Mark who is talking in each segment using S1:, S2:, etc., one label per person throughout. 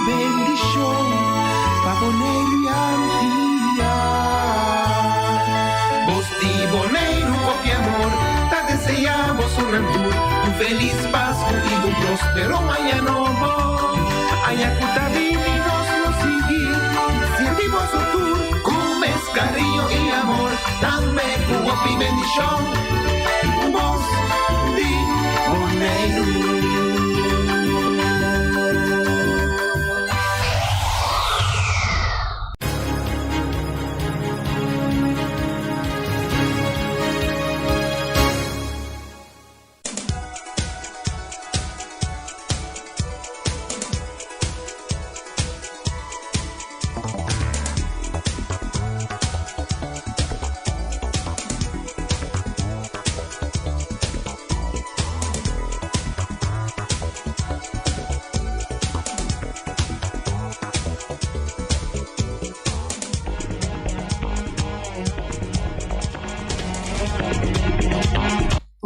S1: bendishon pa Boneiru i Antia. Bos di Boneiru hopi amor ta deseá bosonan tur un felis Pasku i un próspero aña nobo. Aña ku ta bini nos lo sigui sirbi boso tur ku mes kariño i amor, tambe ku hopi bendishon. Bos di Boneiru.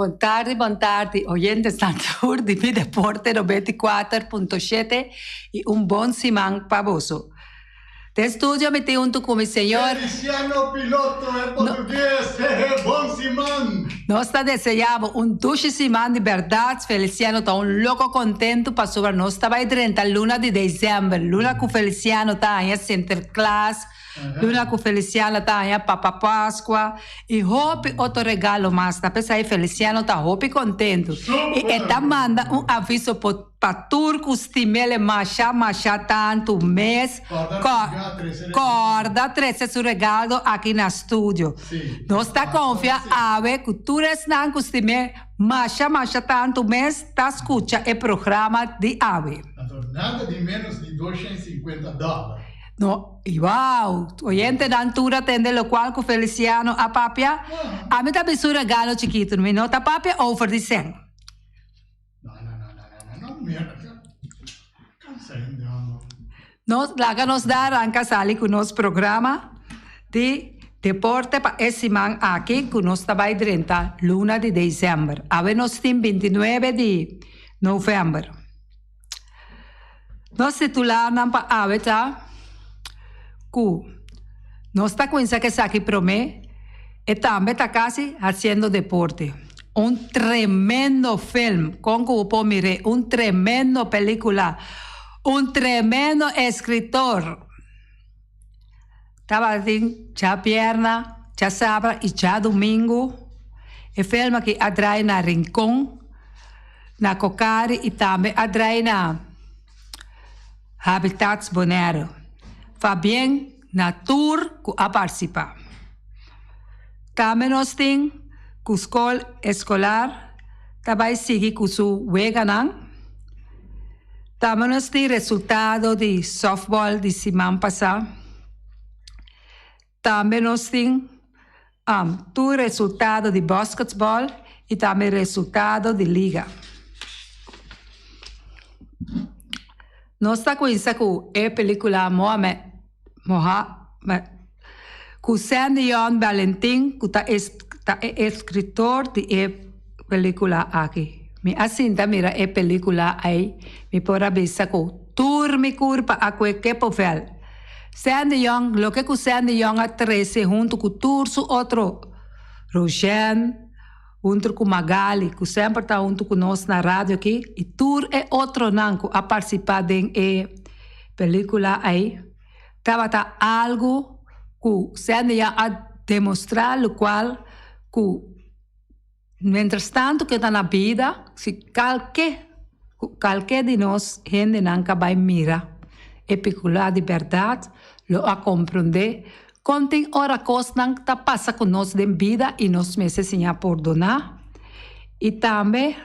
S2: Bon tardi, bon tardi, oyentes nan tur di Mi Deporte 94.7 y un bon siman pa boso. Den studio mi tin hunto cu mi señor.
S3: Feliciano Piloto en portugues, hehe, bon siman!
S2: Nos ta desea bo un dushi siman di berdad, Feliciano ta un loco contento pasobra nos ta bay drenta luna di december, luna cu Feliciano ta haña Sinterklaas, Luna ku Feliciano ta haña Papa Pascua i hopi otro regalo mas. Ta p'esei Feliciano ta hopi kontentu i e ta manda un aviso pa tur ku stim'el masha masha tantu mes kòrda trese su regalo aki na studio. Nos ta konfia awe ku tur esnan ku stim'é masha masha tantu mes ta skucha e programa di awe.
S3: Anto nada di ménos di 250 dòler.
S2: No, y wow, oyentenan tur a tende locual cu Feliciano a papia. Ami ta bin su regalo chikito, mi no ta papia over di cen.
S3: No, no, no, no, no, no, mira, cansa hende ando.
S2: Nos, laga nos da arranca sali cu nos programa di deporte pa e siman aki cu nos ta bay drenta luna di december. Awe nos tin 29 di november. Nos titularnan pa awe ta ku nos ta kuminsá ku esaki promé, e tambe ta kasi hasiendo deporte. Un tremendo film, kon ku bo por mir'é, un tremendo pelikula, un tremendo eskritor. Tabatin djabièrnè, djasabra i djadumingu. E film aki a drai na Rincon, na Cocari i tambe a drai na Habitats Bonaire. Fabien na tur ku a partisipá. Tambe nos tin ku skol eskolar ta bai sigui ku su weganan. Tambe nos tin resultado di softball di siman pasá. Tambe nos tin tur resultado di basketball i tambe resultado di liga. Nos ta kuinsa ku e pelikula Mohamed Mohamed ku Sandy Young Valentin ku ta ta e eskritor di e pelikula aki. Mi a sinta mira e pelikula ei, mi por a bisa ku tur mi kurpa a kue kepovel. Sandy Young, loke ku Sandy Young a trese huntu ku tur su otro Roxanne, huntu ku Magali ku semper ta huntu ku nos na radio aki i tur e otronan ku a partisipá den e pelikula ei, tabata algu ku Sandy Young a demostrá lokual ku Mientras tanto ke ta na bida, si kalke, kalke di nos hendenan ka bai mira e picula di berdad, lo a comprende con tin ora cosnan ta pasa cu nos den bida y nos mester siña pordona y tambe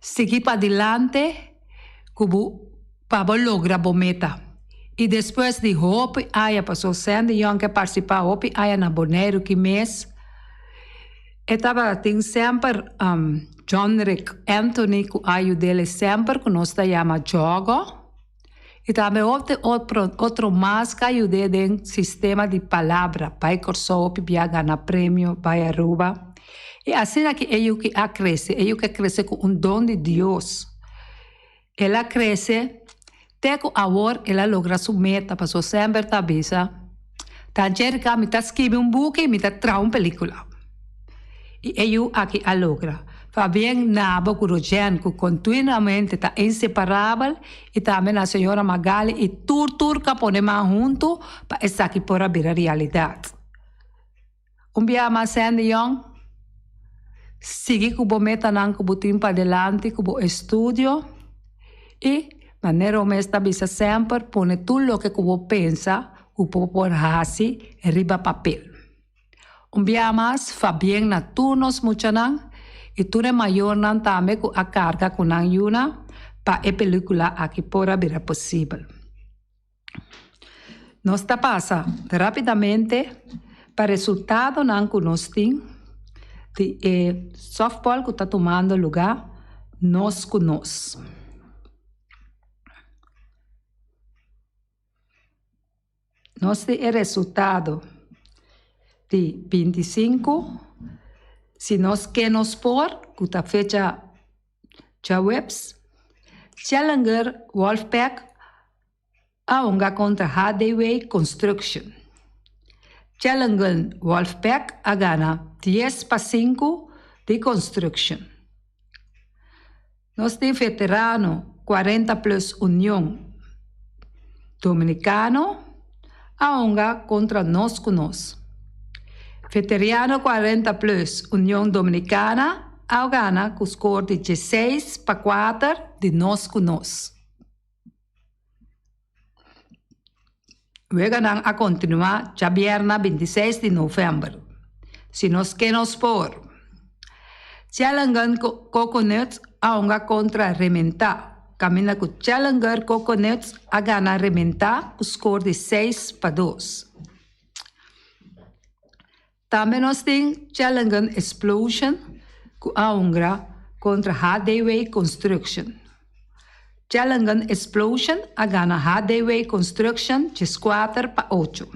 S2: Sigui padilante ku bo pa bo logra bo meta. I despues di hopi aña, pasobra Sandy Young a partisipá hopi aña na Boneiru ki mes, e tabatin semper John Rick Anthony ku a yud'é semper ku nos ta yama Djogo. I tambe otro otro mas ku a yud'é den sistema di palabra. Bai Kòrsou hopi bia gana premio, bai Aruba. I asina ki e yu ki a krese, e yu ki a krese ku un don di Dios. El a krese. Te ku awor el a logra su meta paso semper ta bisa, Ta Jerrica mi ta skibi un buki y mi ta traha un pelicula. Y e yu aki a logra. Fabien Nabo ku Rogen ku kontinuamente ta inseparabel y tambe na señora Magali y tur tur ku a pone man huntu pa esaki por a bira realidad. Un biaha mas Sandy Young, sigui ku bo metanan ku bo tin padilanti ku bo estudio i manera bo mes ta bisa semper pone tur loke ku bo pensa ku bo por hasi riba papel. Un biaha mas fabien na tur nos muchanan i tur e mayornan tambe ku a karga ku nan yunan pa e pelikula aki por a bira posibel. Nos ta pasa rapidamente pa resultadonan ku nos tin di e softball ku ta tumando lugá nos ku nos. Nos tin e resultado di 25, si nos ke nos por, ku ta fecha djaweps, Challenger Wolfpack a hunga kontra HDW Construction. Challenger Wolfpack a gana 10-5 di Construction. Nos tin veterano 40 plus Union Dominicano a hunga kontra Nos ku Nos. Veteriano 40 plus Union Dominicana a gana ku skor di 16-4 di Nos ku Nos. Weganan a kontinuá djabièrnè 26 di novèmber. Si nos ke nos por. Challenger Coconuts a hunga kontra Rementá, kaminda ku Challenger Coconuts a gana Rementá ku skor di 6-2. Tambe nos tin Challenger Explosion ku a hungra kontra HDW Construction. Challenger Explosion a gana HDW Construction 14-8.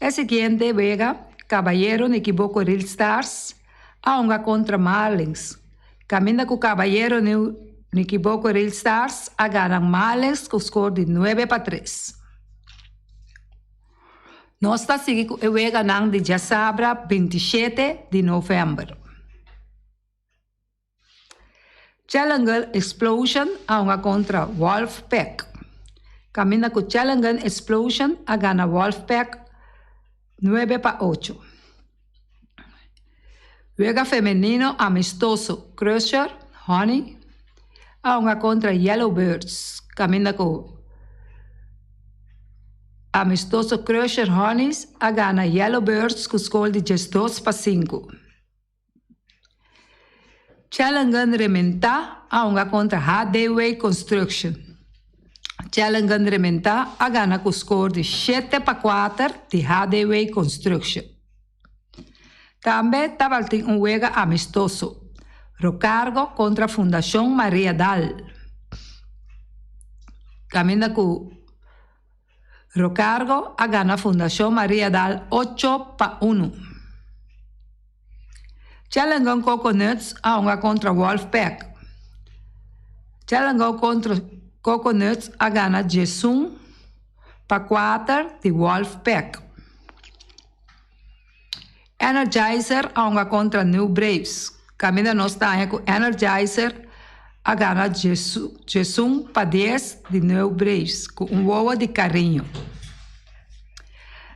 S2: E siguiente wega, Caballero Nikiboko Real Stars a hunga kontra Marlins. Kaminda ku Caballero Nikiboko Real Stars a gana Marlins ku skor di 9-3. Nos ta sigui ku e weganan di djasabra 27 di novèmber. Challenger Explosion a hunga kontra Wolfpack. Kaminda ku Challenger Explosion a gana Wolfpack 9-8. Wega femenino amistoso Crusher Honey a hunga kontra Yellow Birds kaminda ku amistoso Crusher Honeys a gana Yellow Birds ku skor di 12-5. Challenger Rementá a hunga kontra HDW Construction. Challenger Rementá a gana ku skor di 7-4 di HDW Construction. Tambe tabatin un wega amistoso, Rocargo kontra Fundashon Maria Dal. Kaminda ku Rocargo a gana Fundashon Maria Dal 8-1. Challenger Coconuts a hunga kontra Wolfpack. Challenger kontra Coconuts a gana 11-4 di Wolfpack. Energizer a hunga kontra New Braves. Kaminda nos ta haña ku Energizer a gana 11-10 di New Braves ku un wowo di kariño.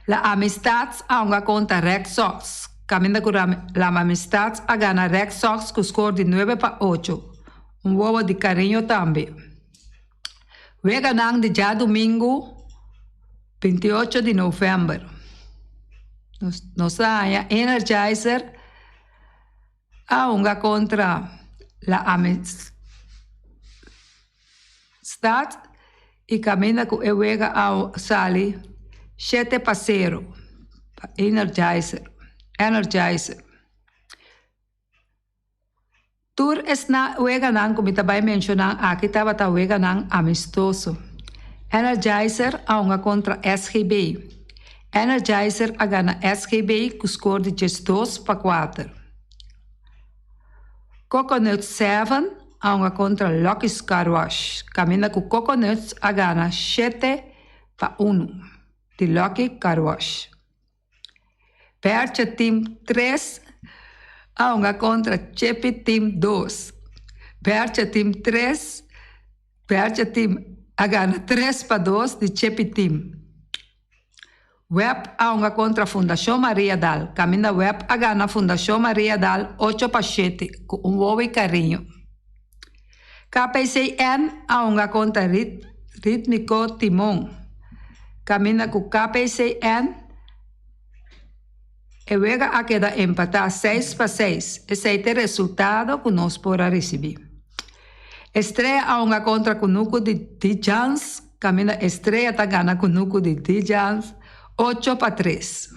S2: La Amistad a hunga kontra Red Sox. Kaminda ku La Amistad a gana Red Sox ku skor di 9-8. Un wowo di kariño tambe. Weganan di djadumingu 28 di novèmber. Nos a haña Energizer a hunga kontra La Amistad i kaminda ku e wega a sali 7-0 pa Energizer. Tur esnan weganan ku mi ta bai menshoná aki tabata weganan amistoso. Energizer a hunga kontra SGB. Energizer a gana SGB ku skor di 12-4. Coconut Seven. a hunga kontra Lucky's Car Wash, kaminda ku Coconuts a gana 7-1 di Lucky Car Wash. Bertje Team 3 a hunga kontra Chepi Team 2. Bertje Team 3 Bertje Team a gana 3-2 di Chepi Team. Web a hunga kontra Fundashon Mariadal, kaminda Web a gana Fundashon Mariadal 8-7 ku un wowi kariño. KPCN a hunga kontra Ritmiko Timon, kaminda ku KPCN e wega a keda empatá 6-6. Esei ta e resultado ku nos por a risibí. Estrella a hunga kontra Kunuku di Dijans, kaminda Estrella ta gana Kunuku di Dijans 8-3.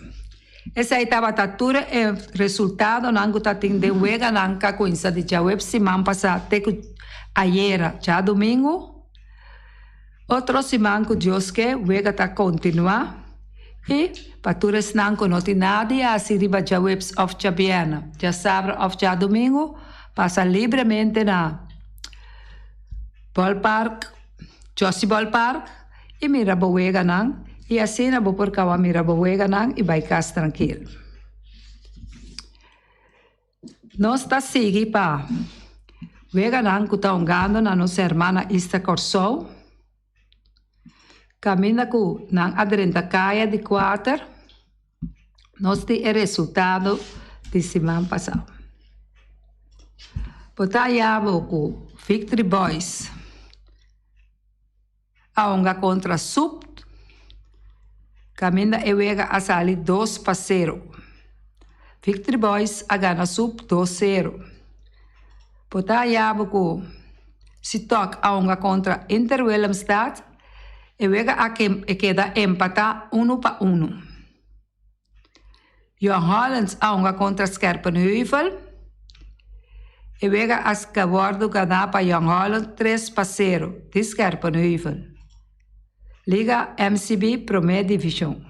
S2: Esei tabata tur e resultadonan ku ta tin den weganan ka kuinsa di djaweps siman pasá te ku ayera djadumingu. Otro siman ku Dios ke, wega ta kontinuá i pa tur esnan ku no tin nada di hasi riba djaweps òf djabièrnè, djasabra òf djadumingu, pasa libremente na Ballpark, Jossy Ballpark, i mira bo weganan i asina bo por kaba mira bo weganan i bai kas trankil. Nos ta sigui pa weganan ku ta hungando na nos hermana Isla Kòrsou, kaminda ku nan a drenta kaya di kuater, nos tin e resultado di siman pasá. Bo ta haña bo ku Victory Boys a hunga kontra Supt, kaminda e wega a sali 2-0. Victory Boys a gana Supt 2-0. Bo ta haña bo ku Sitok a hunga kontra Inter Willemstad, e wega a keda empatá 1-1. Jong Hollands a hunga kontra Scherpenheuvel. E wega a wòrdu ganá pa Jong Holland 3-0 di Scherpenheuvel. Liga MCB Promé Divishon.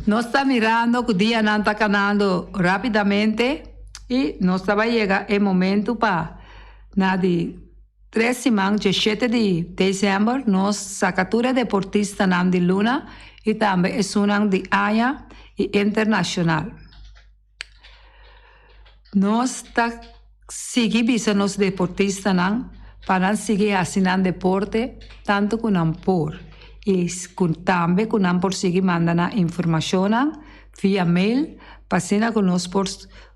S2: Nos ta mirando ku dianan ta kanando rápidamente i nos ta bai yega e momentu pa na di tres siman 17 di desèmber nos saka tur e deportistanan di luna i tambe esunnan di aña i internashonal. Nos ta sigui bisa nos deportistanan pa nan sigui hasi nan deporte tantu ku nan por i ku tambe ku nan por sigui manda nan informashonnan via mail pa asina ku nos por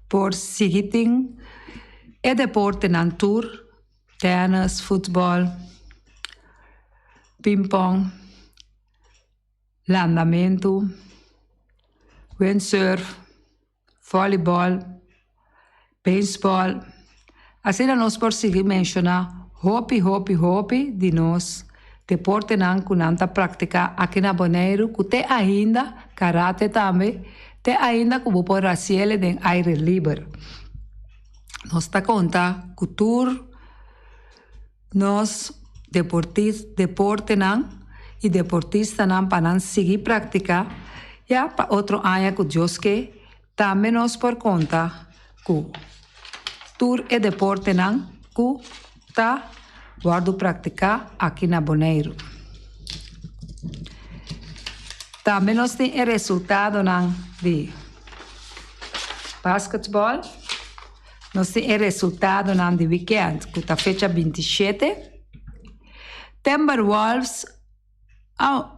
S2: por sigui tin e deportenan tur, tènis, futbòl, pinpòn. Landamentu, windsurf, volleyball, baseball. Asina nos por sigui menshoná hopi hopi hopi di nos deportenan ku nan ta praktiká aki na Boneiru ku te ainda, karate tambe, te ainda ku bo por hasiel den aire liber. Nos ta konta ku tur. Nos deportenan y deportistanan pa nan sigui practica ya pa otro aña cu Dios ke tambe nos por conta cu tur e deportenan cu ta wordo practica aki na Boneiru. Tambe nos tin e resultadonan di basketball. Nos tin e resultadonan di wikènt ku ta fecha 27. Timberwolves a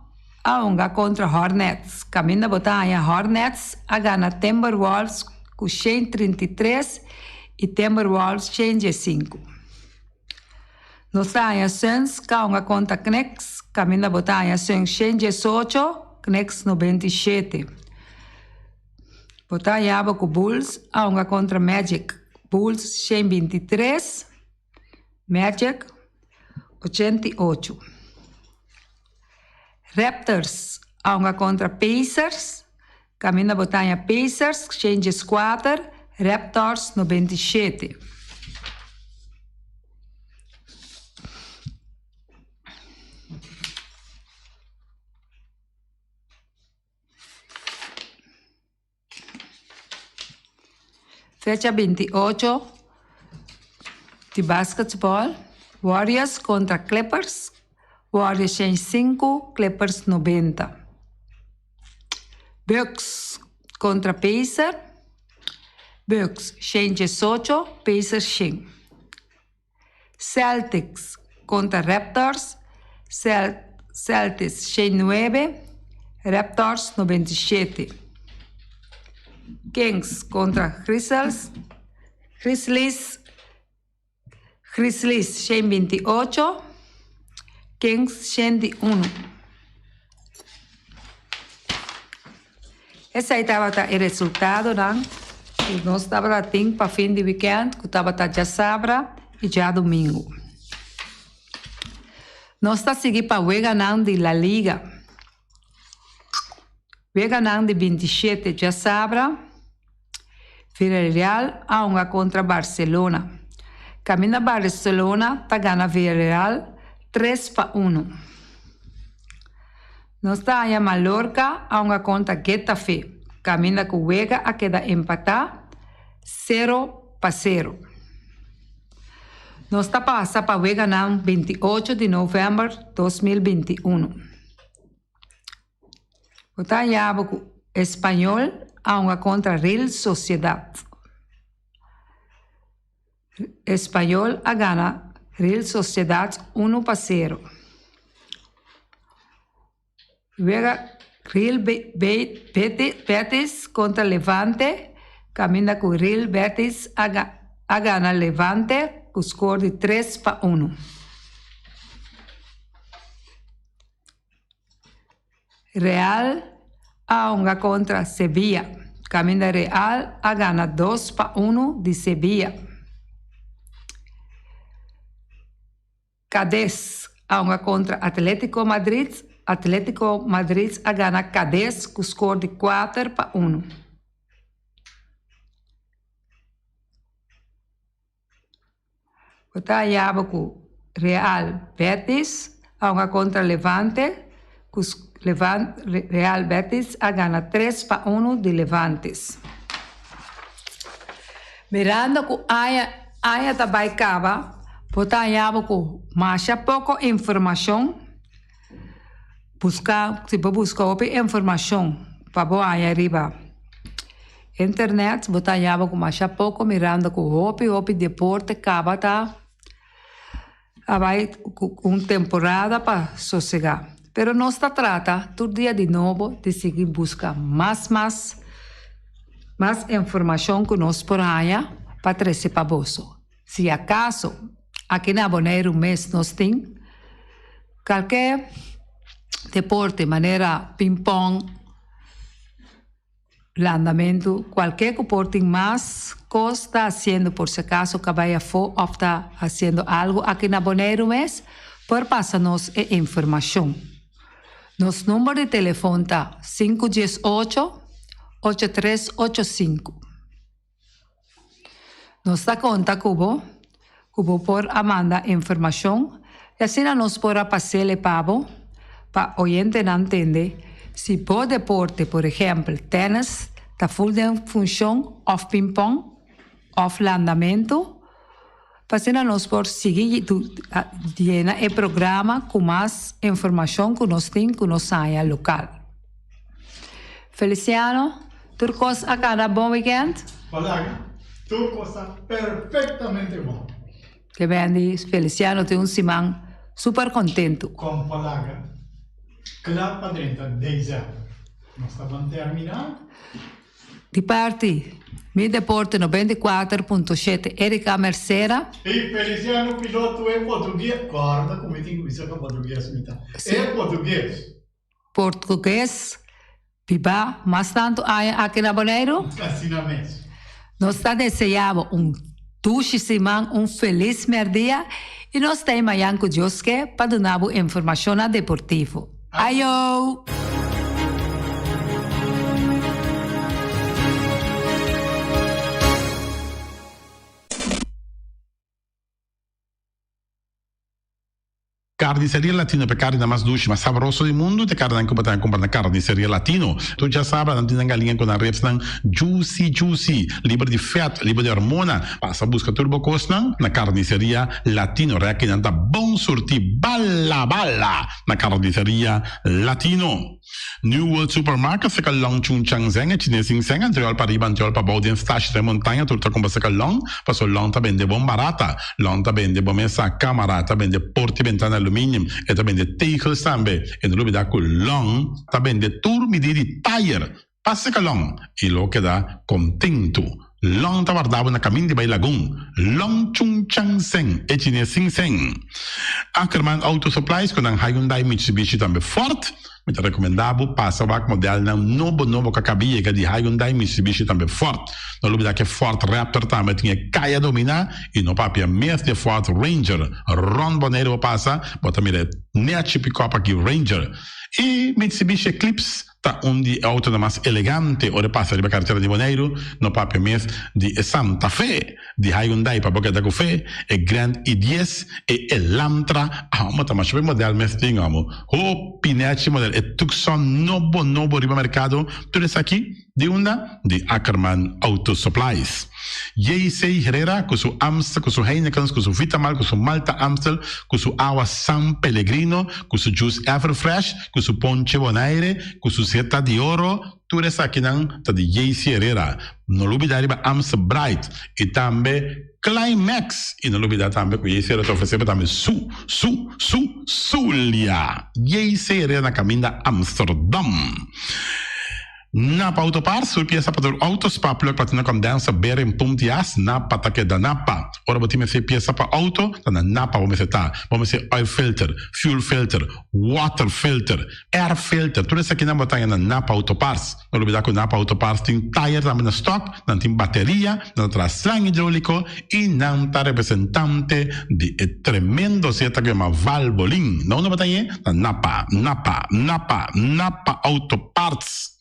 S2: a hunga kontra Hornets. Kaminda bo ta haña Hornets a gana Timberwolves ku 133 i Timberwolves 115. Nos ta haña Suns ka hunga kontra Knicks. Kaminda bo ta haña Suns 118, Knicks 97. Bo ta hañaba ku Bulls a hunga kontra Magic. Bulls 123, Magic 88. Raptors a hunga kontra Pacers. Kaminda bo ta haña Pacers 104, Raptors 97. Fecha 28 di basketball, Warriors kontra Clippers, Warriors 105, Clippers 90. Bucks kontra Pacers, Bucks 118, Pacers 100. Celtics kontra Raptors, Celtics 109, Raptors 97. Kings kontra Grizzlies, Grizzlies, Grizzlies 128, Kings 101. Esei tabata e resultadonan ku nos tabata tin pa fin di wikènt ku tabata djasabra i djadumingu. Nos ta sigui pa weganan di La Liga. Weganan di 27 djasabra, Villarreal a hunga kontra Barcelona. Kaminda Barcelona ta gana Villarreal tres pa unu. Nos ta haña Mallorca a hunga kontra Getafe, kaminda ku wega a keda empatá sero pa sero. Nos ta pasa pa weganan 28 di novèmber 2021. Bo ta haña bo ku Espanyol a hunga kontra Real Sociedad. Espanyol a gana Real Sociedad unu pa sero. Wega Real Betis kontra Levante kaminda ku Real Betis a gana Levante ku skor di tres pa unu. Real a hunga kontra Sevilla, kaminda Real a gana dos pa unu di Sevilla. Cadiz a hunga kontra Atletico Madrid, Atletico Madrid a gana Cadiz ku skor di kuater pa unu. Bo ta hañaba ku Real Betis a hunga kontra Levante ku Real Betis a gana tres pa unu di Levantes. Mirando ku aña aña ta bai kaba bo ta hañaba ku masha poko informashon buska si bo buska hopi informashon pa bo haña riba Internet bo ta haña bo ku masha poko mirando ku hopi hopi deporte kaba ta a bai ku un temporada pa sosega. Pero nos ta trata tur dia di nobo di sigui buska mas mas mas informashon ku nos por haña pa trese pa boso. Si akaso aki na Boneiru mes nos tin kalke deporte manera pingpong. Landamentu, Kualke ku por tin mas kos ta hasiendo por si akaso ka bai afó òf ta hasiendo algu aki na Boneiru mes, por pasa nos e informashon. Nos number di telefon ta sinku 18 8385. Nos ta konta ku bo ku bo por a manda informashon i asina nos por a pas'el pa bo pa oyentenan tende si bo deporte, por ehèmpel tènis, ta ful den funshon òf pinpòn òf landamentu, pa asina nos por sigui yena e programa ku mas informashon ku nos tin ku nos haña lokal. Feliciano, tur kos a kana bon weekend?
S3: Palabra, tur kos ta perfectamente bon.
S2: Ke bendi, Feliciano tin un siman super kontentu.
S3: Kon palabra, kla pa drenta december. Nos ta ban termina.
S2: Di parti Mi Deporte 94.7 Erika Mercera.
S3: I Feliciano piloto e portugues, corda ku mi tin ku bisa ka portugues mi ta. E portugues.
S2: Portugues bibá mas tantu aña aki na Boneiru.
S3: Asina mes.
S2: Nos ta deseá bo un dushi siman, un felis mèrdia i nos ta ei mañan ku Dios ke pa duna bo informashonnan deportivo. Ayo!
S4: Carniceria Latino pa e carninan mas dushi, mas sabroso di mundu, ta e carninan cu bo ta cumpra na Carniceria Latino. Tur djasabra nan tin nan galiña cu nan ribsnan juicy juicy, liber di vet, liber di hormona. Pasa busca tur bo cosnan na Carniceria Latino. Rekinan ta bon surti bala bala na Carniceria Latino. New World Supermarket seka long Chung Chang Zeng e chines sin seng antriol pa riba antriol pa bou den stash den montaña tur ta kumpra seka long paso long ta bende bon barata long ta bende bo mesa kamara ta bende porti bentana aluminium e ta bende tegels tambe e no lubida ku long ta bende tur midi di tayer pa seka long i lo keda kontentu Long ta warda bo na kamin di bai Lagun. Long Chung Chang Seng, e chines sin seng. Ackerman Auto Supplies ku nan Hyundai, Mitsubishi tambe Ford. Mi ta rekomendá bo pasa wak modelnan nobo nobo ku a kabi yega di Hyundai, Mitsubishi tambe Ford. No lubidá ku e Ford Raptor tambe tin e kaya dominá i no papia mes di e Ford Ranger. Rònt Boneiru bo pasa, bo ta mira e nechi pikòp aki Ranger. I Mitsubishi Eclipse. Ta un di e autonan mas elegante ora e pasa riba karetera di Boneiru, no papia mes di e Santa Fe di Hyundai pa bo keda ku fe, e Grand i dies, e Elantra, amo ta masha hopi model mes tin amo, hopi nechi model, e Tucson nobo nobo riba merkado, tur esaki di unda? Di Ackerman Auto Supplies. JC Herrera ku su Amstel, ku su Heinekens, ku su Vitamal, ku su Malta Amstel, ku su awa San Pellegrino, ku su juice Everfresh, ku su ponche Bonaire, ku su seta di oro, tur esakinan ta di JC Herrera. No lubida riba Amstel Bright i tambe Climax. I no lubida tambe ku JC Herrera ta ofresé bo tambe su, su, su Zulia. JC Herrera na kaminda Amsterdam. Napa Auto Parts, tur piesa pa tur auto, spark plug, platina condenser, bearing, pump di as, Napa ta keda Napa. Ora bo tin mester piesa pa auto, ta na Napa bo mester ta. Bo mester oil filter, fuel filter, water filter, air filter, tur esakinan bo ta haña na Napa Auto Parts. No lubida ku Napa Auto Parts tin tayer tambe na stock, nan tin bateria, nan ta traha slang hidrolico y nan ta representante di e tremendo zeta ku yama Valvoline. Na unda bo ta hañ'e? Na Napa, Napa, Napa, Napa Auto Parts.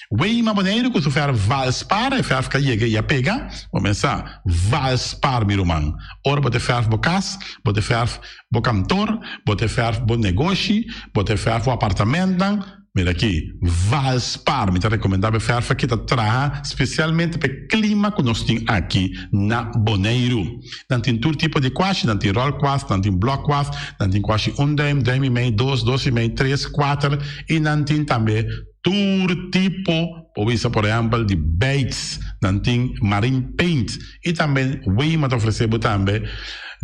S4: Weima Boneiru ku su fèrf Valspar, e fèrf ka yega i a pega. Bo mesa Valspar mi ruman. Ora bo te fèrf bo kas, bo te fèrf bo kantor, bo te fèrf bo negoshi, bo te fèrf bo apartamentnan, mira aki, Valspar. Mi ta rekomendá bo e fèrf aki ta traha spesialmente pa e klima ku nos tin aki na Boneiru. Nan tin tur tipo di kwashi, nan tin ròl kwas, nan tin blòk kwas, nan tin kwashi un duim, duim i mei, dos, dos i mei, tres, kuater i nan tin tambe tur tipo, por bisa por ehèmpel di beits, nan tin marine paint i tambe Weima ta ofresé bo tambe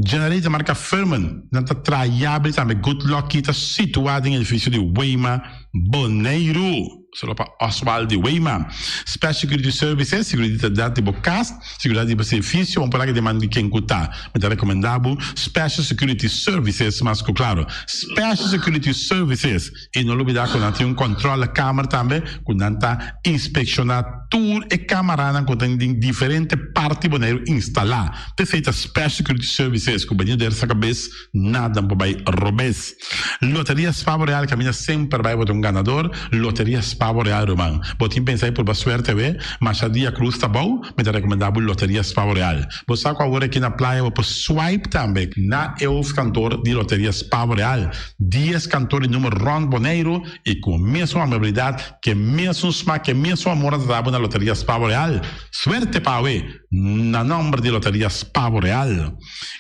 S4: generator marka Firman, nan ta traha yabri tambe Good Lucky ta situá den edifisio di Weima Boneiru. Solo pa Oswald di Weima. Special Security Services, Seguridat di bo kas, seguridat di bo servisio, un por aki den man di ken ku ta. Mi ta rekomendá bo Special Security Services mas ku klaro. Special Security Services. I no lubidá ku nan tin un kòntròle kamer tambe ku nan ta inspekshoná tur e kamaranan ku tin den diferente parti Boneiru instalá. P'esei ta Special Security Services ku benido der sa kabes nada por bai robes. Loteria Spavo Real caminda semper bai bo ta un ganador Loteria Spavo Real ruman bo tin pensa di purba suerte awe masha dia cruz ta bou mi ta recomenda bo Loteria Spavo Real bo sa cu awor aki na playa bo por swipe tambe na e hoofdkantoor di Loteria Spavo Real dies kantoor di numer rond Boneiru y cu mesun amabilidad ke mesun smak ke mesun amor nan ta da bo na Loteria Spavo Real suerte pa awe na nomber di Loteria Spavo Real.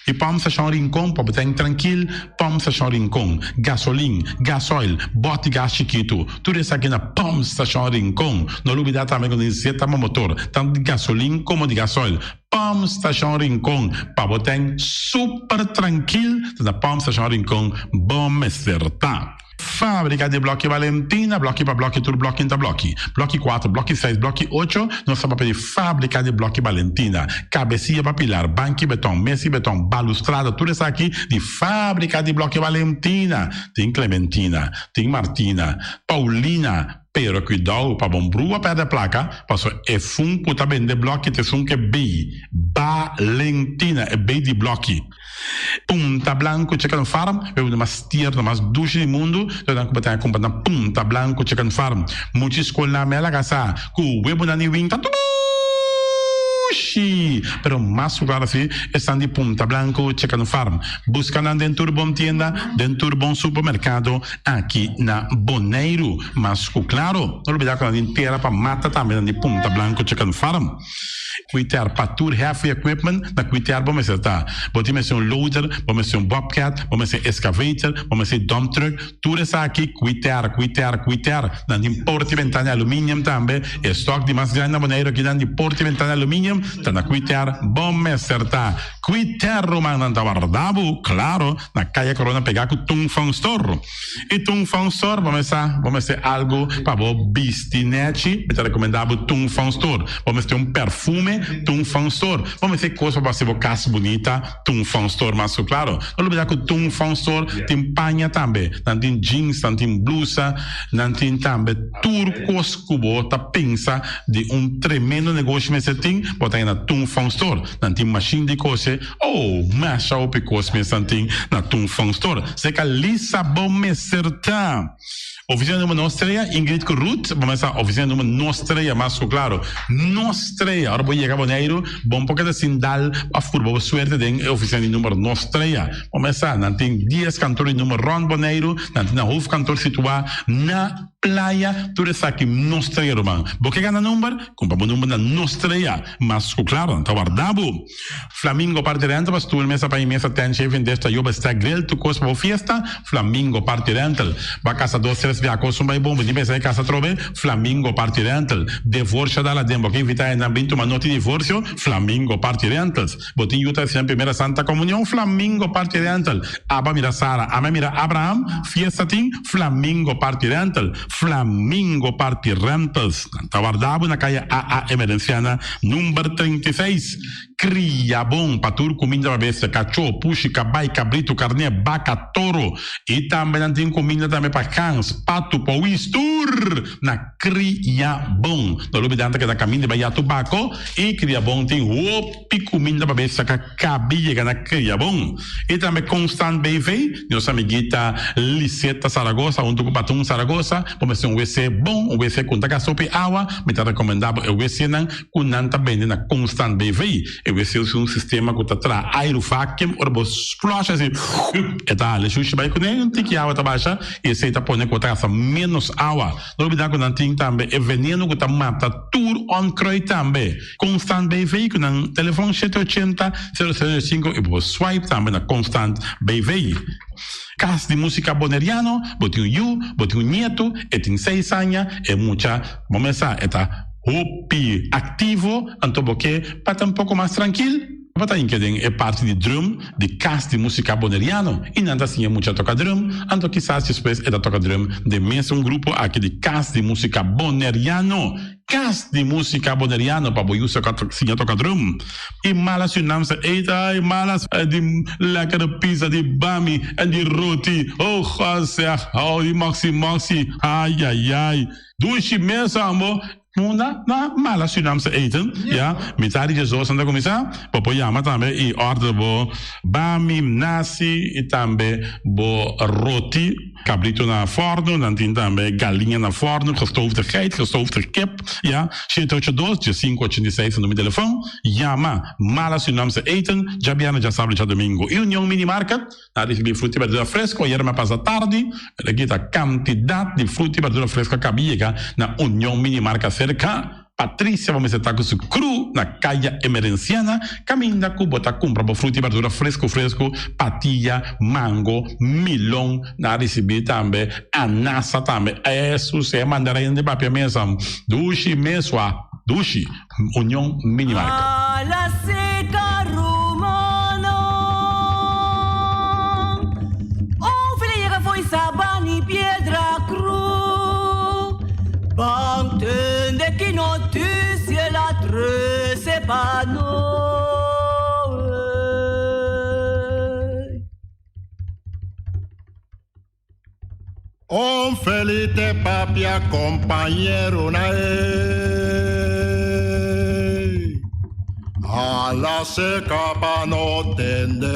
S4: I pòmp stashon Rincon pa bo ta en trankil, pòmp stashon Rincon, gasolin, gasoil, bòt di gas chikitu, tur esaki na pòmp stashon Rincon. No lubidá tambe ku nos zeta pa motor, tantu di gasolin komo di gasoil. Pòmp stashon Rincon pa bo ta en super trankil, ta na pòmp stashon Rincon bo mester ta. Fábrika di blòki Valentina, blòki pa blòki tur blòki ta blòki. Blòki kuater, blòki seis, blòki ocho, nos ta papia di fábrika di blòki Valentina. Kabesia pa pilar, banki beton, mesi beton, balustrada, tur esaki di fábrika di blòki Valentina. Tin Clementina, tin Martina, Paulina, pero kuidou pa bon brua pèrdè plaka, paso e fun ku ta bende blòki ta esun ke bei Valentina, e bei di blòki. Punta Blanco Chicken Farm, e bebida mas tierno, mas dushi di mundu, ta nan ku bo ta kumpra na Punta Blanco Chicken Farm. Mucha skol na mela kasa ku webunan di winta tur Dushi! Pero mas ku klaro si esnan di Punta Blanco Chicken Farm. Buska nan den tur bon tienda, den tur bon supermerkado aki na Boneiru. Mas ku klaro, no lubida ku nan tin tera pa mata tambe nan di Punta Blanco Chicken Farm. Kuiter pa tur heavy equipment, na kuiter bo mester ta. Bo tin mester un loader, bo mester un bobcat, bo mester excavator, bo mester dump truck, Tur esaki kuiter, kuiter, kuiter. Nan tin porta i bentana di aluminium tambe. E stok di mas grandi na Boneiru akinan di porta i bentana di aluminium ta na kuiter. Bo mester ta kuiter, ruman. Nan ta warda bo, klaro, na Kaya Korona pegá ku Tung Fong Store. I Tung Fong Store, bo mester sa, bo mester algu pa bo bisti nèchi, mi ta rekomendá bo Tung Fong Store. Bo mester un perfume, Tung Fong Store. Bo mester kos pa bo hasi bo kas bunita, Tung Fong Store mas ku klaro. No lubida ku Tung Fong Store tin paña tambe. Nan tin jeans, nan tin blusa, nan tin tambe tur kos ku bo ta pensa di un tremendo negoshi mester tin, bo ta haña na Tung Fong Store. Nan tin mashin di kose, oh, masha hopi kos mes nan tin na Tung Fong Store. Seka lisa bo mester ta. Oficina number nos trea, Ingrid ku Ruth, bo mester sa oficina number nos trea mas ku klaro. Nos trea, ora bo yega Boneiru, bo no por keda sin dal òf purba bo suerte den e oficina di number nos trea. Bo mester sa, nan tin dies kantor di number rònt Boneiru, nan tin nan hoofdkantoor situá na Playa, tur esaki nos trea ruman. Bo ke gana number? Kumpra bo number na nos trea, mas ku klaro nan ta warda bo. Flamingo Party Rental pa stoel, mesa pa mesa, tent, shaving dish, tayoba, stack, grill, tur kos pa bo fiesta, Flamingo Party Rental. Ba kasa dos tres bia kos un bai bon, bo tin pensa e kasa atrobe, Flamingo Party Rental. Devorsio dal aden, bo ke invita hendenan bin tuma noti divorsio, Flamingo Party Rentals. Bo tin yu ta hasi nan primera Santa Comunion, Flamingo Party Rental. Aba mira Sara, ame mira Abraham, fiesta tin, Flamingo Party Rental. Flamingo Party Rentals. Nan ta warda bo na kaya AA Emerenciana number 36. Kria bon pa tur kuminda pa bestia, kachó, pushi, kabai, kabritu, karné, baka, toro. I tambe nan tin kuminda tambe pa gans, patu, powis, tur na Kria Bon. No lubida nan ta keda kaminda bai Yatu Bako i Kria Bon tin hopi kuminda pa bestia ka kabi yega na Kria Bon. I tambe Constant BV, nos amiguita Liseta Zaragoza huntu ku Patun Zaragoza, bo mester un wc bon, un wc ku no ta gasta hopi awa, mi ta rekomendá bo e wcnan ku nan ta bende na Constant BV. E wc usa un sistema ku ta traha airu vacuum, ora bo flush asi e ta hala e shushi bai kuné, un tiki awa ta basha i esei ta pone ku bo ta gasta ménos awa. No olbidá ku nan tin tambe e veneno ku ta mata tur onkruid tambe. Constant BV ku nan telefon shete ochenta, sero sero sinku i bo por swipe tambe na Constant BV. Kas di Musika Boneriano, bo tin un yu, bo tin un nietu, e tin seis aña, e mucha, bo mes sa, e ta hopi aktivo, anto bo ke pa ta un poko mas trankil, bo ta hinka den e parti di drum di Kas di Musika Boneriano i nan ta siña mucha toka drum, anto kisas despues e ta toka drum den mes un grupo aki di Kas di Musika Boneriano. Kas di Musika Boneriano pa bo yu siña toka drum. I mala Surinaamse eten, ay malas di lekkere pizza, di bami en di roti, oh God zeg, oh di moxi moxi, ayayay. Dushi mes ambo. Munda na mala Surinaamse eten, ya, mitad di djesdos nan ta kuminsá, bo por yama tambe i order bo bami, nasi i tambe bo roti. Cabrito na forno, nan tin tambe galiña na forno, gestoofde geit, gestoofde kip, ya, shete ocho dos, diesinco ochenta i seis ta numero di telefon, yama Mala Surinaamse Eten, djabièrnè, djasabra, djadomingo. I Union Mini Market, nan ricibi fruta i berdura fresco, ayera mi a pasa tardi, pero aki ta cantidad di fruta i berdura fresco a caba yega na Union Mini Market cerca. Patricia bo mester ta ku su kru na Kaya Emerenciana kaminda ku bo ta kumpra bo fruta i berdura fresku fresku, patia, mango, milon, nan a risibí tambe anasa tambe. Esus e mandarin di papia mesa dushi mesua dushi. Union Mini Market.
S5: A la seca rumano. Un file yega fo'i Saban i Piedra Cruz. Ban tende ki noticia el a trece pa nos.
S3: Un felite papia compañero na e A la seca pa no tende.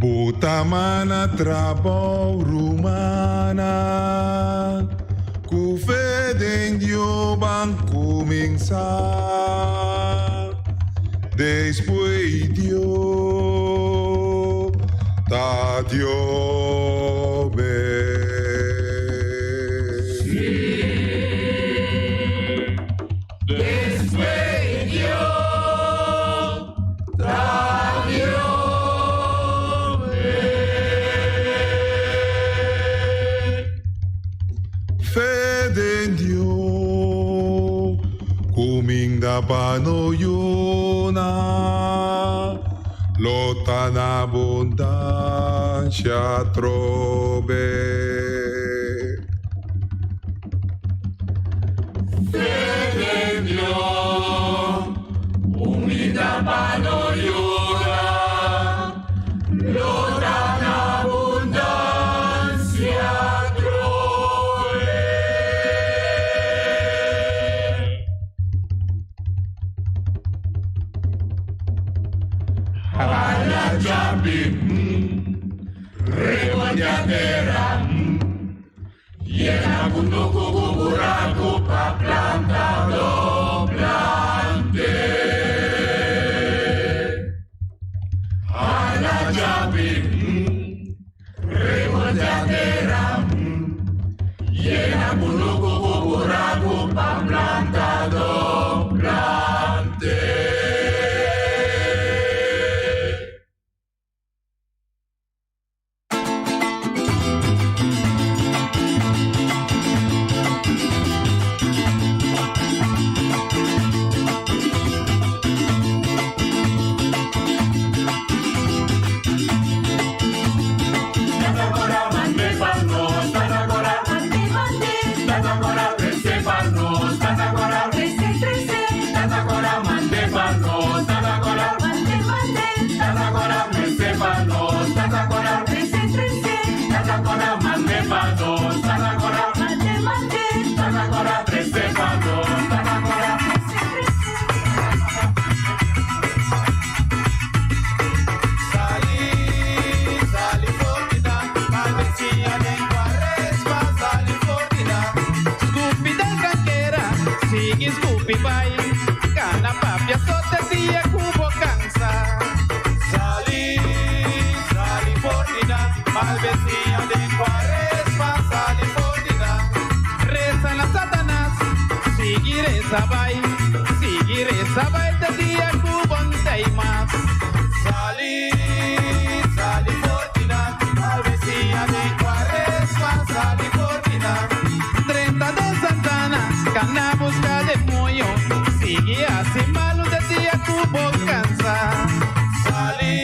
S6: Bo ta man na trabou, rumannan. Ku fe den Dios ban kuminsá. Despues Dios, ta Dios mes.
S1: Despues Dios, ta Dios mes.
S6: Fe den Dios, kuminda pa no yuna, lo ta na abundansia atrobe.
S1: Fe den Dios, kuminda pa no yuna, lo ta na abundansia atrobe. Hala djabi, rebondia tera, yena kunuku ku buraku pa plantadó plant'é. Hala djabi, rebondia tera, yena kunuku ku buraku pa plantadó plant'é.
S7: Sali, sali for di nan, malbisiña den kuaresma, sali for di nan. Skupi den trankera, sigui skupi bai, kana papia so te dia ku bo kansa.
S1: Sali, sali for di nan, malbisiña den kuaresma, sali for di nan.
S7: Resa na Satanas, sigui resa bai, sigui resa bai te dia ku bo n'tei mas.
S1: Sali, sali for di nan, malbisiña den kuaresma, sali for di nan.
S7: 30 den santana, kana buska demoño, sigui hasi malu te dia ku bo kansa.
S1: Sali,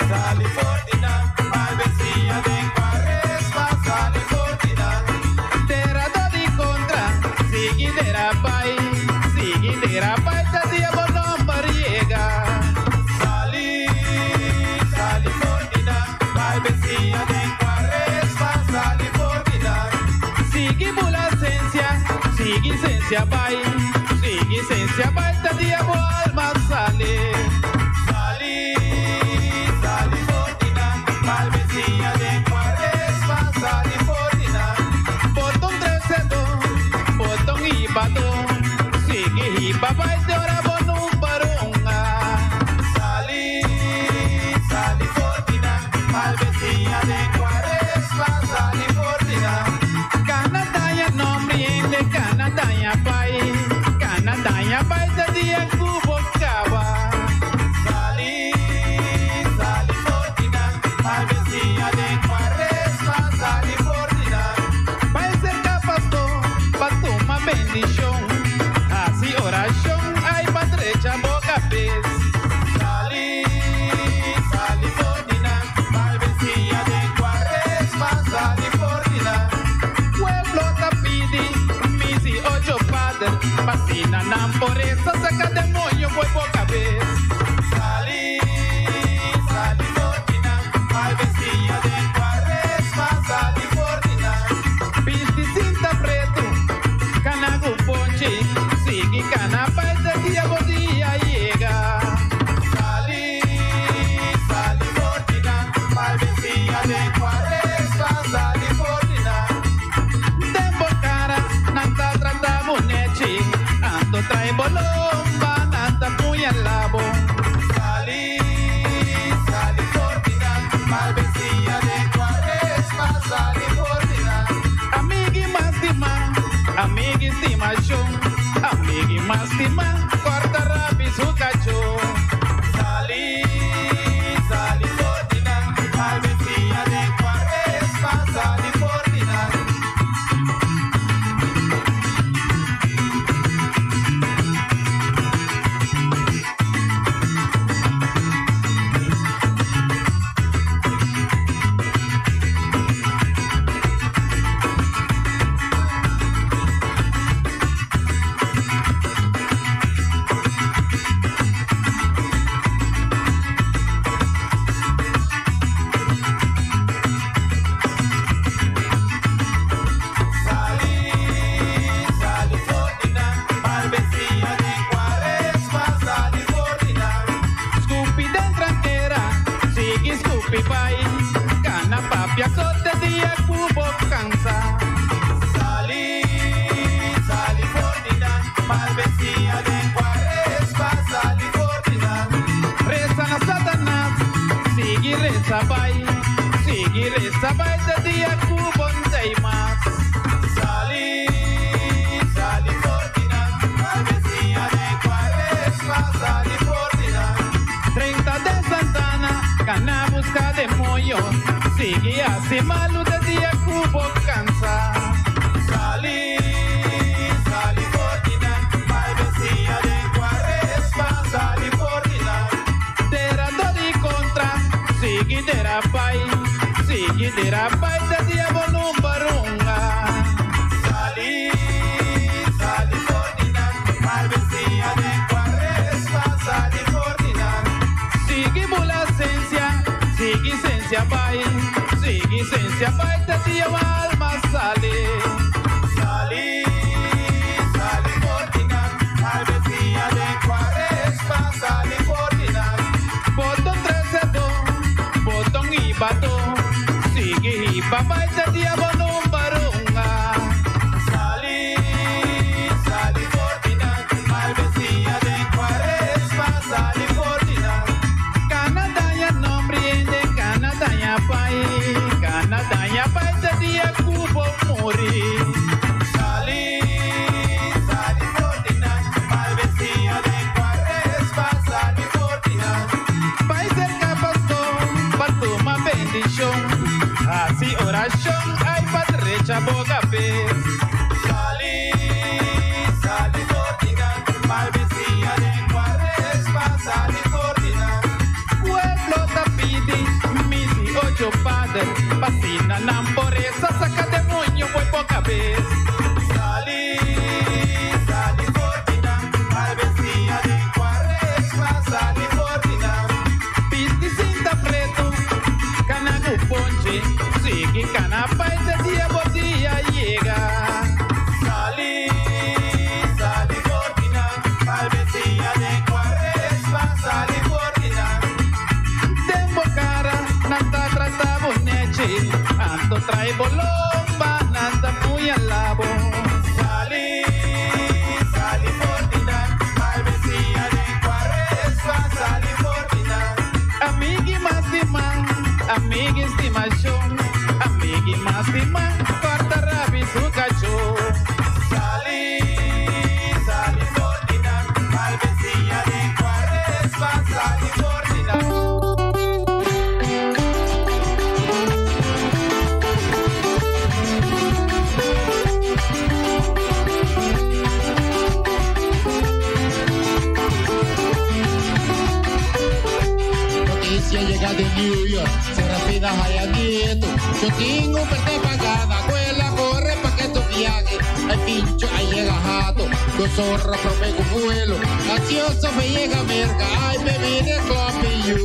S1: sali for di nan, malbisiña den kuaresma, sali for di nan.
S7: Dera dor di kontra, sigui dera bai, sigui dera bai te dia bo nòmber yega.
S1: Sali, sali for di nan, malbisiña den kuaresma, sali for di nan.
S7: Sigui bula sensia, sigui sensia bai, sigui sensia bai te dia bo alma sali.
S1: Sali, sali for di nan, malbisiña den kuaresma, sali for di nan.
S7: Bo ta un tresedó, bo ta un hibadó, sigui hiba bai te ora bo number hunga.
S1: Sali, sali for di nan, malbisiña den kuaresma, sali for di nan.
S7: Kana daña nòmber di hende, kana daña pai, kana daña bai te dia ku bo kaba.
S1: Sali, sali for di nan, malbisiña den kuaresma, sali for di nan.
S7: Bai serka pastor, pa tuma bendishon, hasi orashon, ai pa drecha bo kabes.
S1: Sali, sali for di nan, malbisiña den kuaresma, sali for di nan.
S7: Pueblo ta pidi, misa i ocho pader, p'asina nan por resa saka demoño fo'i bo kabes.
S1: Sali, sali for di nan, malbisiña den kuaresma, sali for di nan.
S7: Bisti sinta pretu, kana ku ponchi, sigui kana bai te dia bo dia yega.
S1: Sali, sali for di nan,
S7: stimashon. Amigi mas stima, kòrta rabi su kachó. Sali, sali for di nan, mal bisiña den kuaresma, sali for di nan. Sali, sali for di nan, mal bisiña den kuaresma, sali for di nan. Skupi den trankera, sigui skupi bai, kana papia so te dia ku bo kansa. Sali, sali for di nan, mal bisiña den kuaresma, sali for di nan. Resa na Satanas, sigui resa bai, sigui resa bai te dia ku bo n'tei mas. Sali, sali for di nan, mal bisiña den kuaresma, sali for di nan. 30 den santana, kana buska demoño, sigui hasi malu te dia ku bo kansa. Sali, sali for di nan, mal bisiña den kuaresma, sali for di nan. Dera dor di kontra, sigui dera bai, sigui dera bai te dia bo number hunga. Sali, sali for di nan, mal bisiña den kuaresma, sali for di nan. Sigui bula sensia, sigui sensia bai, sigui sensia bai te dia bo alma sali. Sali, sali for di nan, mal bisiña den kuaresma, sali for di nan. Boton trese bo, boton hiba do, sigui hiba bai te dia bo number hunga. Sali, sali for di nan, mal bisiña den kuaresma, sali for di nan. Kana daña nòmber hende, kana daña pai, kana daña pai te dia ku bo muri. Sali, sali for di nan, mal bisiña den kuaresma, sali for di nan. Bai serka pastor, pa tuma bendishon, hasi orashon, ai pa drecha bo kabes. Sali, sali for di nan, mal bisiña den kuaresma, sali for di nan. Pueblo ta pidi, misi ocho pader, p'asina nan por resa, saka demoño fo'i bo kabes. Sali, sali for di nan, mal bisiña den kuaresma, sali for di nan. Bisti sinta pretu, kana ku ponche, sigui kana bai te dia bo dia yega. Sali, sali for di nan, mal bisiña den kuaresma, sali for di nan. Den bo kara, nan ta trata bo nechi, anto tra'i bo lomba, nan ta puñalá bo. Sali, sali for di nan, mal bisiña den kuaresma, sali for di nan. Amigi mas stima, amigi stimashon, amigi mas stima, kòrta rabi su kachó. Sali, sali for di nan, mal bisiña den kuaresma, sali for di nan.
S8: Noticia yega di New York, Serafina haya nieto. Yo tengo perte pagada, cuela corre pa que tu viaje. El pincho ahí llega jato, yo zorra promego vuelo. Ansioso me llega merca, ay me vine sloppy you.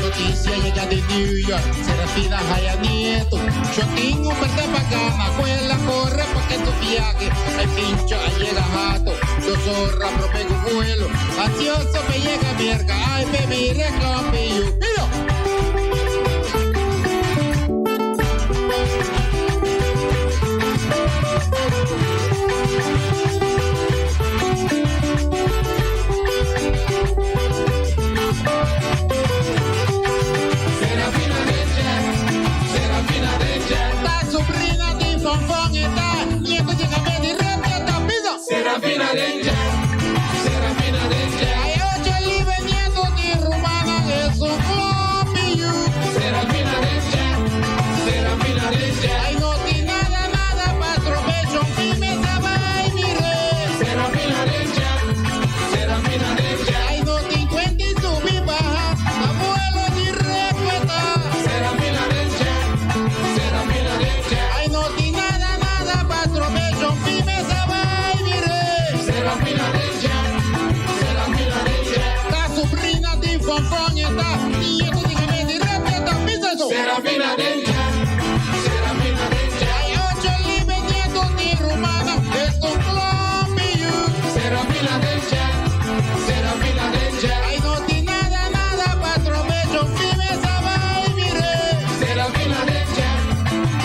S8: Noticia yega di New York, Serafina haya nieto. Yo tengo perte pagana, cuela corre pa que tu viaje. El pincho ahí llega jato, yo zorra promego vuelo. Ansioso me llega merca, ay baby, reclampe you. Mira.
S1: Serafina Dencha, Serafina Dencha.
S8: Ay, ocho libre nieto ni rumana, es un clombiu.
S1: Serafina Dencha, Serafina Dencha.
S8: Ay, no tiene nada, nada, patromecho, vive saba y mire.
S1: Serafina Dencha,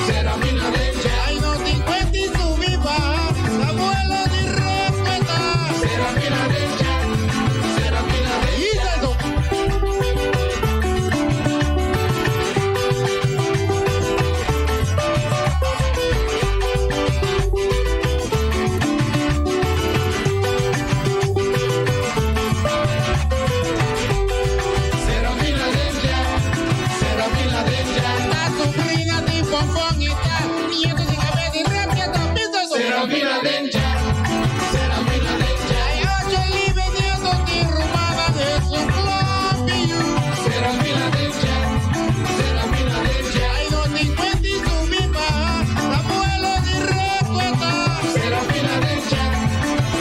S1: Serafina Dencha.
S8: Ay, no te encuentres su viva, abuelo de respeta.
S1: Serafina Dencha, Serafina
S8: Y
S1: Dencha.
S8: eso.
S1: Serafina Dencha, Serafina Dencha.
S8: La sobrina de Fonfonita, nieto sin cabeza y respeto, piso eso.
S1: Serafina Dencha, Serafina Dencha.
S8: Ay, ocho libre nieto ni rumana, es un clombiu.
S1: Serafina Dencha, Serafina Dencha.
S8: Ay, no te encuentres su viva, abuelo de respeto.
S1: Serafina Dencha,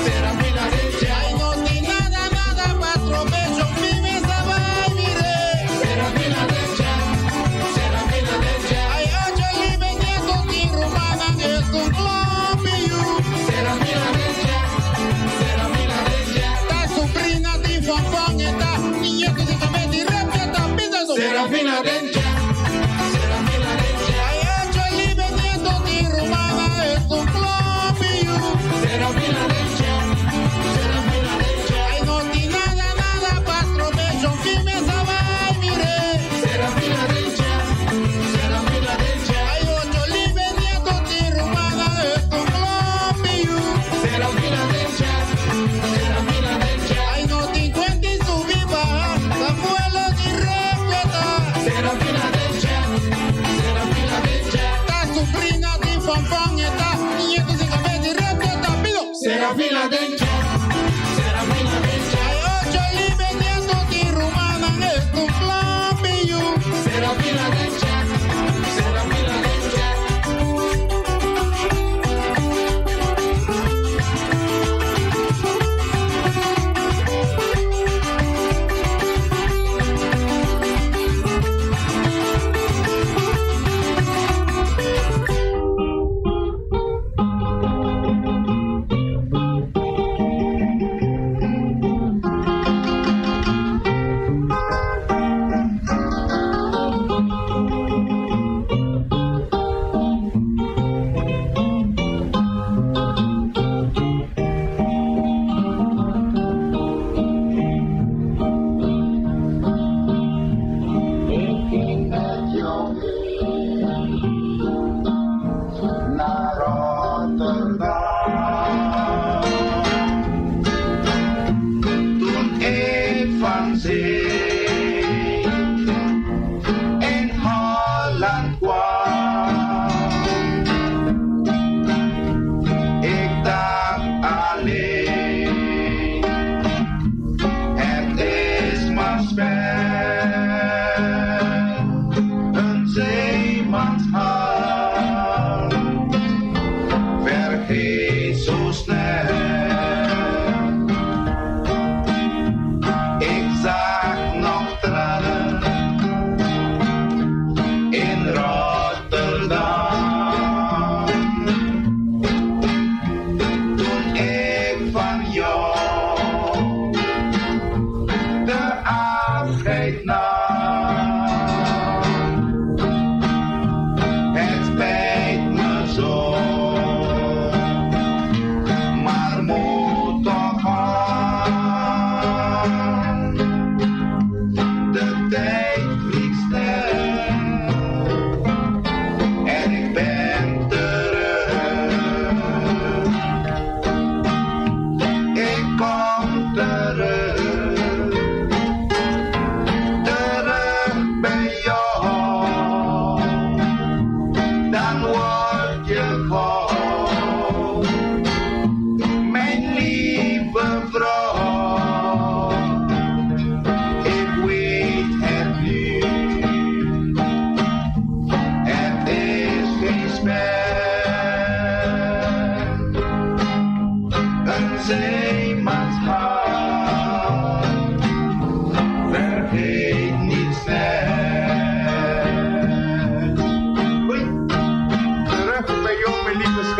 S1: Serafina Dencha.
S8: Ay, no tiene nada, nada, patropecho, vive saba y mire.
S1: Serafina Dencha, Serafina Dencha.
S8: Ay, ocho libre nieto ni rumana, es un clombiu.
S1: Serafina Dencha, Serafina Dencha.
S8: La sobrina de Fonfonita, nieto sin cabeza y respeto, piso eso.
S1: Serafina Dencha, Serafina Dencha.
S8: Ay, ocho libre nieto ni rumana, es un clombiu.
S1: Serafina Dencha, Serafina Dencha.
S8: Ay, no tiene nada, nada, patropecho, vive saba y mire.
S1: Serafina Dencha, Serafina Dencha.
S8: Ay, ocho libre nieto ni rumana, es un clombiu.
S1: Serafina Dencha, Serafina Dencha.
S8: Ay, no te encuentres su viva, abuelo ni respeta.
S1: Serafina Dencha, Serafina Dencha.
S8: La sobrina de Fonfon está, nieto sin cabeza y respeta, pido.
S1: Serafina Dencha, Serafina Dencha.
S8: Ay, ocho libre nieto ni rumana, es un clombiu.
S1: Serafina Dencha, Serafina Dencha.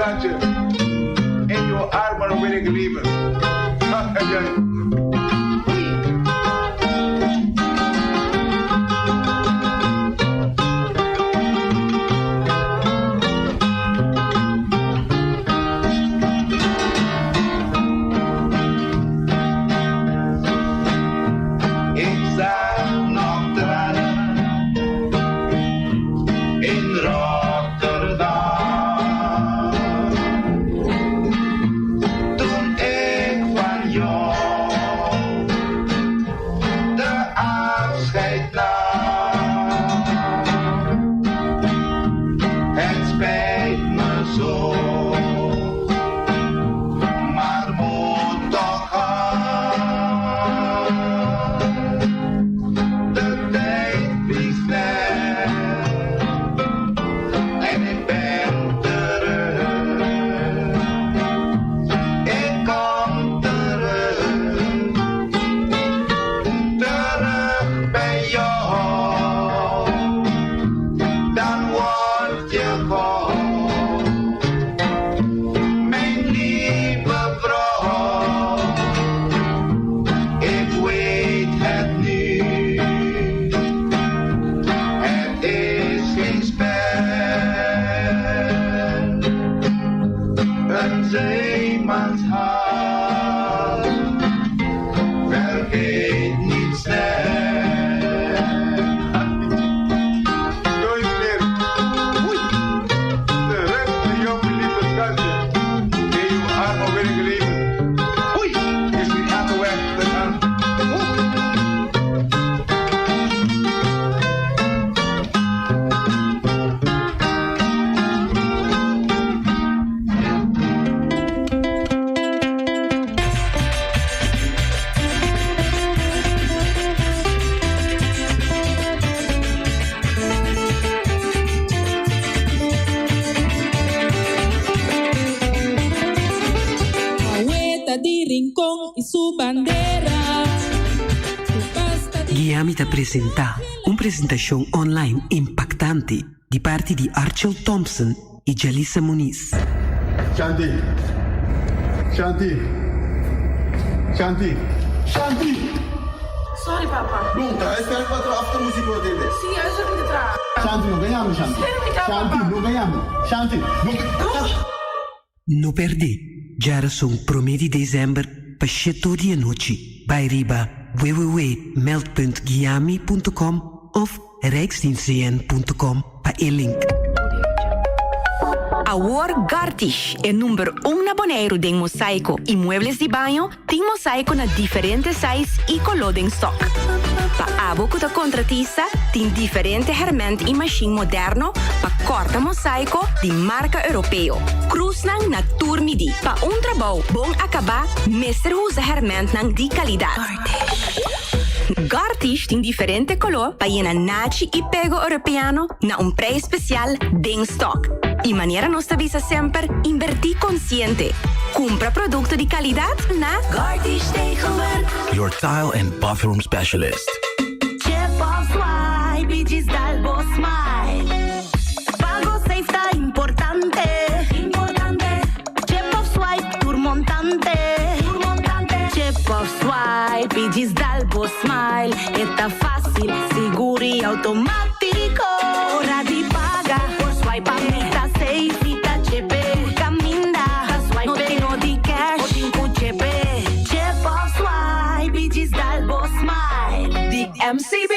S6: schatje. In jouw armen wil ik leven. Ai, ai. Ik zag nog tranen in Rotterdam. Toen ik van jou de afscheid nam. Het spijt me zo, maar moet toch gaan. De tijd vliegt snel en ik ben terug. Ik kom terug, terug bij jou. Dan word je gauw mijn lieve vrouw. Ik weet het nu, het is geen spel. Een zeemanshart vergeet niet snel. Doei meneer. Oei. Terug naar jou, mijn lieve schatje. In jouw armen wil ik leven. Oei, is die auto weg te gaan.
S9: Aweta di Rincon y su bandera.
S10: Guiami ta presentá un presentashon online impaktante di parti di Archel Thompson i Jalisa Muniz.
S6: Shanti! Shanti! Shanti! Shanti!
S11: Sorry, papa.
S6: Bon, ta huiswerk pa traha after muziek bo tende.
S11: Sí, huiswerk mi ta traha.
S6: Shanti, no gaña mi, Shanti.
S11: Sero mi ta,
S6: Shanti,
S11: papa.
S6: no gaña mi. Shanti, no gaña.
S10: No pèrdè djarason promé di desèmber pa sheto di anochi. Bai riba www.meldpuntguiami.com òf rijksdienstcn.com pa e link.
S12: Awor Gartish, e number un na Boneiru den mosaiko i muebles di baño, tin mosaiko na diferente size i koló den stock. Pa abo ku ta kontratista, tin diferente hèrmènt i mashin moderno pa kòrta mosaiko di marka europeo. Krusnan na tur midí. Pa un trabou bon akabá, mester usa hèrmèntnan di kalidat. Gartish tin diferente koló pa yena nachi i pego europeano na un prijs spesial den stock. I manera nos ta bisa semper, inbertí konsiente. Kumpra produkto di kalidat na Gartish Tegelwerk.
S13: Your tile and bathroom specialist.
S14: Chip of swipe, djis dal bo smile. Pago safe ta importante. Importante. Chip of swipe, tur montante. Tur montante. Chip of swipe, djis dal bo smile. E ta fácil, sigur y automático. Ora di paga, por swipe pa mi ta safe. Mi ta chepe, tur caminda. Ta swipe, no tin no di cash. O tin cu chepe. Chip of swipe, djis dal bo smile.
S15: Di MCB.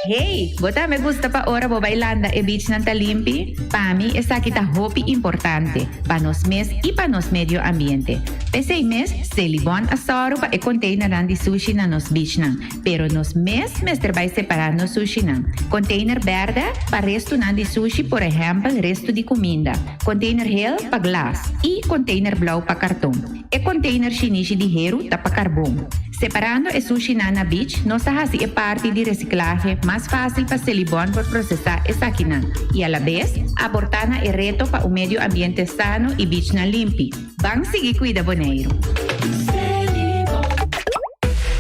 S15: Hey, bo tambe gusta pa ora bo bai landa e beachnan ta limpi? Pa mi esaki ta hopi importante, pa nos mes i pa nos medio ambiente. P'esei mes, Selibon a sòru pa e konteinernan di sushi na nos beachnan, pero nos mes mester bai separá nos sushinan. Konteiner bèrdè pa restunan di sushi, por ehèmpel restu di kuminda, konteiner hel pa glas i konteiner blou pa karton. E container shinishi di heru ta pa carbon. Separando e sushinan na beach, nos ta haci e parti di reciclahe mas facil pa Selibon por procesa esakinan y alabes aporta na e reto pa un medio ambiente sano y beachnan limpi. Ban sigui cuida Boneiru!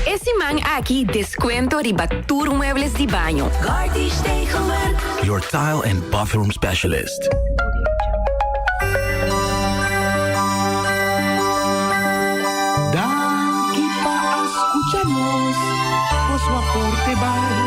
S12: E siman aki descuento riba tur muebles di baño.
S13: Your tile and bathroom specialist.
S1: su aporte bai.